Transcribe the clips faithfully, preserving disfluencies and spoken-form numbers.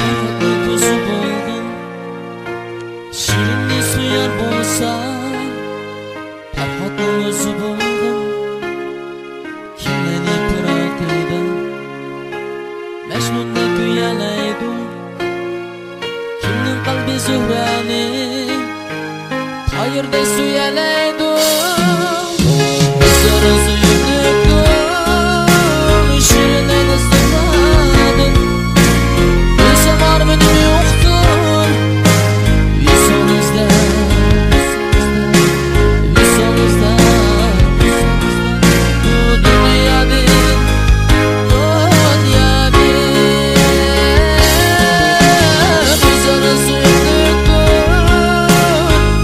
پەرھاتنىڭ كۆزى بولغىن، شېرىننى سۆيەر بولسا، پەرھاتنىڭ ئۆزى بولغىن، كىملەرنى پىراقىدا مەجنۇندەك كۆيەلەيدۇ؟ كىمنىڭ قەلبى زۆھرەنى تايىردەك سۆيەلەيدۇ؟ بىزلەر سۆيۈملۈكتۇر، شېرىنلەرنى سۆيمەدىم. بىلسەم ئارمىنىم يوقتۇر، ۋىسال ئىزدەپ، ۋىسال ئىزدەپ، بۇ دۇنيادىن، دۇنيادىن. بىزلەر سۆيۈملۈكتۇر،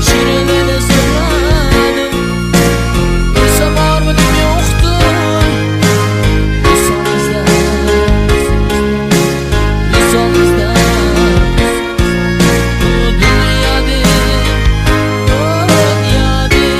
شېرىنلەرنى سۆيمەدىم. بىلسەم ئارمىنىم يوقتۇر، ۋىسال ئىزدەپ، ۋىسال ئىزدەپ، بۇ دۇنيادىن، دۇنيادىن.